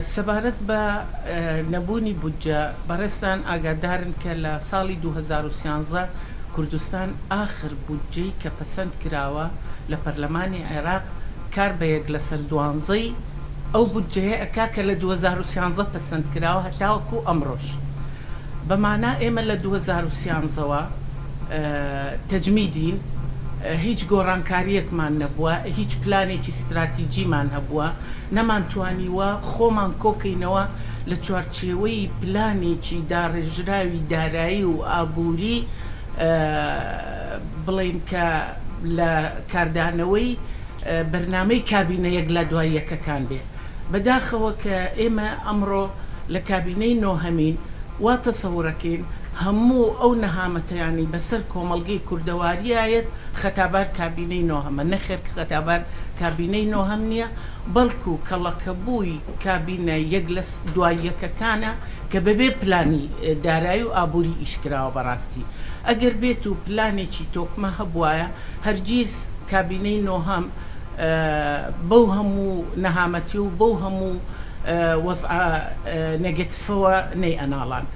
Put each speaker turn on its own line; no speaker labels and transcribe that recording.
سەبارەت بە نەبوونی بودجە، بەڕێزتان ئاگادارن کە لە ساڵی 2013 کوردستان ئاخر بودجەی کە پەسەند کراوە لە پەرلەمانی عێراق کار بە یەک لەسەر دوانزەی ئەو بودجەیە ئەکا کە لە 2013 پەسەند کراوە هەتاوەکو ئەمڕۆش. بە مانا ئێمە لە 2013 وە تەجمیدین، هیچ گۆڕانکارییەکمان نەبووە، هیچ پلانێکی ستراتیجیمان هەبووە، نەمانتوانیوە خۆمان کۆکەینەوە لە چوارچێوەی پلانێکی داڕێژراوی دارایی و ئابووری بڵێین کە لە کاردانەوەی بەرنامەی کابینە یەک لە دوای یەکەکان بێ. بەداخەوە کە ئێمە ئەمڕۆ لە کابینەی نۆهەمین وا تەسەورەکەین هەموو ئەو نەهامەتیانەی بەسەر کۆمەڵگەی کوردەواریایەت خەتابار کابینەی نۆهەمە، نەخێر خەتابار کابینەی نۆهەم نییە، بەڵکو کەڵەکەبووی کابینە یەک لە دوای یەکەکانە کە بەبێ پلانی دارایی و ئابووری ئیش کراوە بەڕاستی ئەگەر بێت و پلانێکی تۆکمە هەبوایە هەرگیز کابینەی نۆهەم بەو هەموو نەهامەتی و بەو هەموو وەزعە نێگەتفەوە نەیئەناڵان.